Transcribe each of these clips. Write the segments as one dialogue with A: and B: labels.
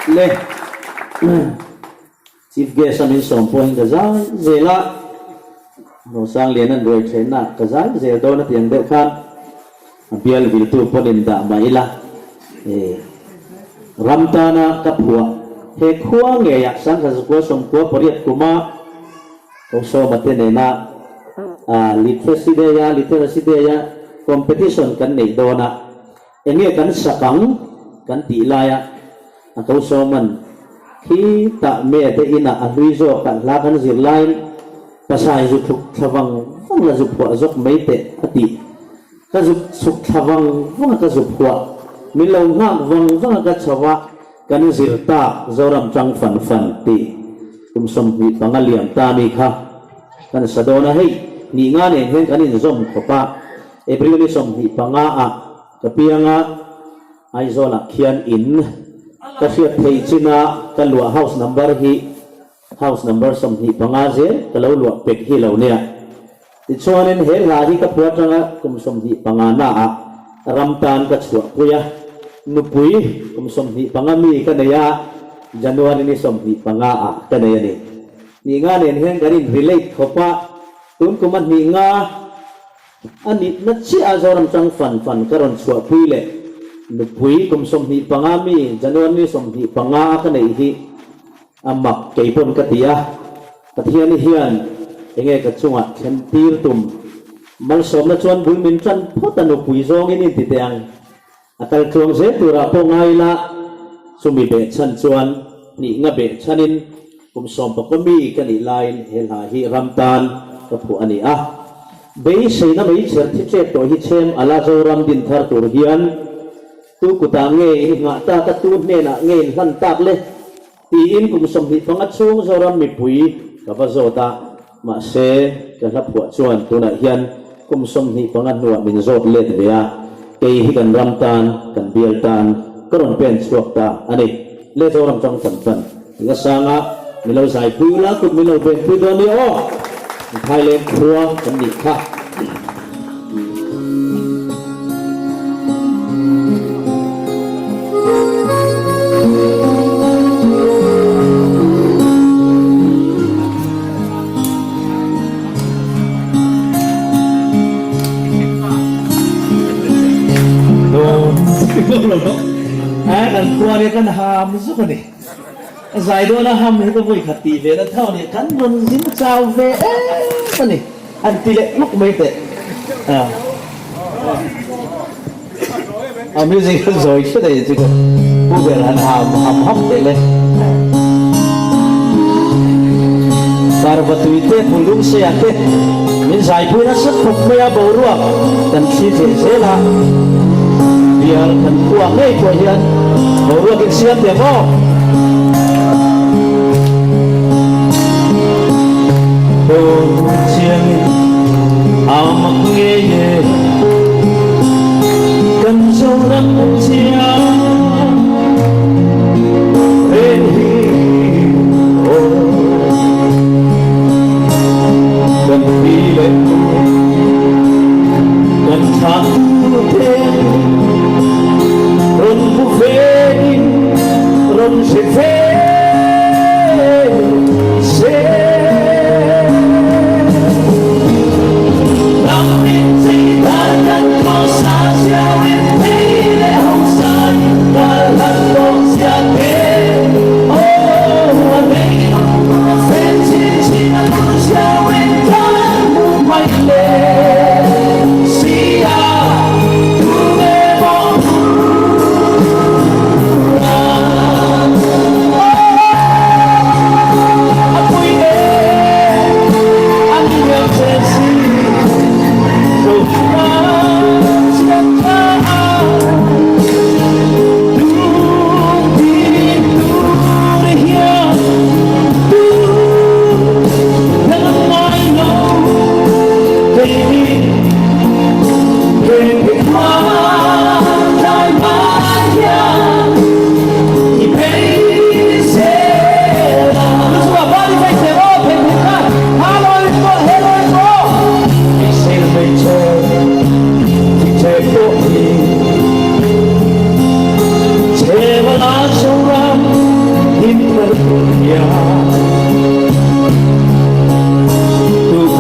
A: Le Chief Guest a min sawm pawhin ka zai zel a, Rosangliana'n ruai thenna ka zai zel dawn a ti ang deuh khan a bial viltu pawn in dah mah ila e ram tana ka phuah he khua ngeiah Sangkha zakua sawmkua pariat kuma Kosawma te nena Literacy Day a Literacy Day a competition kan neih dawn a enge kan sak ang kan tih laia a Kosawma'n khi tah me te inah a hlui zawk a hla kan zir laiin pasai zu thluk thla vang vang la zu phuah zawk mai teh a tih ka zu chhuk thla vang vang a ka zu phuah min lo nghak vang vang a ka chho a Kan zir tak Zoram chang fan fan tih kum 25 liam ta mi kha kan sa dawn a, hei hnih nga nen hian kan inzawm khawp a, April ni 25 ah ka piang a, Aizawl ah khian in ka hriat theih chin a ka luah house number hi house number 25 zel ka lo luah pek hi lo nia. Tichuanin he hla hi ka phu atanga kum 25 na ah ram tan ka chhuahpui a, nupui kum 25 mi ka nei a, January ni 25 ah ka nei a ni. Hnih nga nen hian kan in relate khawp a, tun kum a hnih nga a nitna chiah a Zoram chang fan fan ka rawn chhuahpui leh nupui kum 25 mi January ni 25 a ka neih hi a mak kei pawn ka ti a. Pathian hian enge ka chungah thlen tir tum? Malsawmna chuan bul min tan phawt a nupui zawngin in ti teh ang. A kal tluang zel turah pawh ngai ila, chumi behchhan chuan hnih nga behchhanin kum sawmpakaw mi ka nih laiin he hla hi ram tan ka phuah a ni a. Beiseina meichher thi chet tawh hi chhem ala Zoram din thar tur hian tu kutah nge in nghah tak a, tu hnenah nge in hlan tak le? Tiin kum 25 chhung Zoram mipui ka va zawt a, mahse ka hla phuah chuan tunah hian kum 25 hnuah min zawt let ve a, kei hi kan ram tan, kan bial tan ka rawn pen chhuak ta a ni. Le Zoram chang fan fan ti ka sang a, min lo zai pui ula kut min lo ven pui dawn nia aw, Thailand khua kan nih kha. Kan khua nia kan ham zuk a ni. Zai dawn a ham hi ka vawi khat tih ve na tho a ni. Kan rawn zin chau ve em a ni. An ti leh hluk mai teh. A music a zawi thut a ni chu ka pu ber han ham ham ham teh le. Parvatui te Phuldungsei-ah te min zaipui nasa khawp mai a boruak kan thli thei zel a. Bial kan khuah ngei pawh hian boruak in siam teh maw? Aw chiangin a mak ngei e kan Zoram chiang reng hi aw kan pi leh pu kan thlah tu te rawn hmu ve in rawn hre.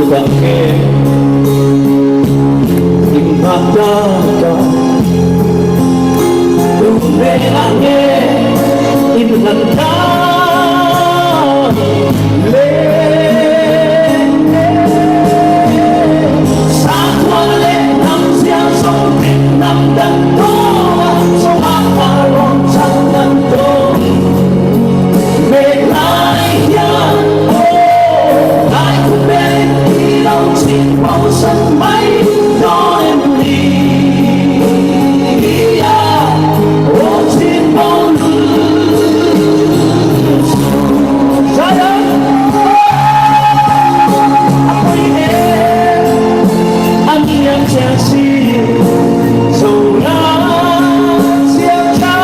A: tak nge Inghak ta ka Tu hnenah nge inhlat ta le Sakhua leh hnam ziah zawng hnam dang tawng a Chawhah ta rawn chang ngan dawn Mek lai hian aw Lai khawvel i lo chhit bosan mai dawn em ni Aw chhit bo lul Zion a pawi em an liam chiang si Zoram siam tha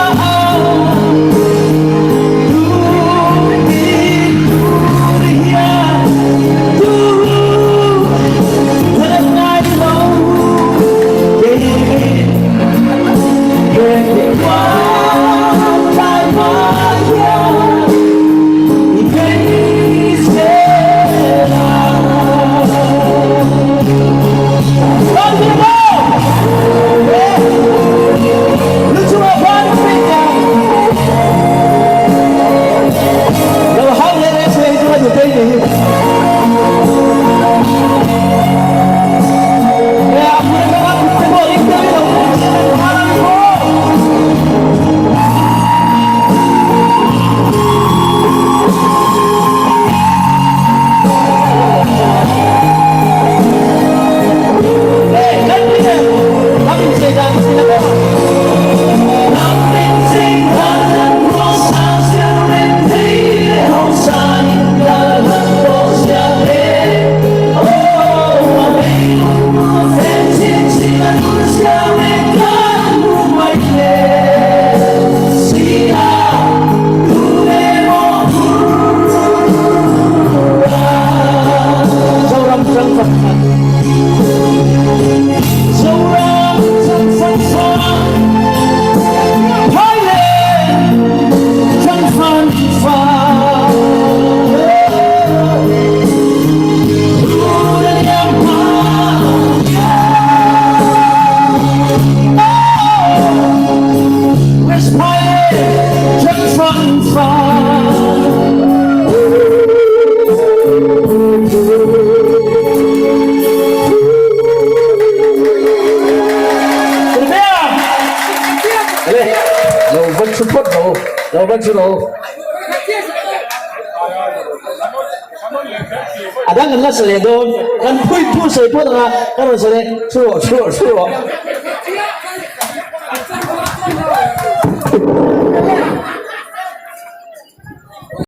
B: Lo va thu phawt lo, lo va thu lo.
A: A dang kan la sa leh dawn, kan phui phu sawi phawt ang a, ka rawn sa leh, thu rawh, thu rawh, thu rawh.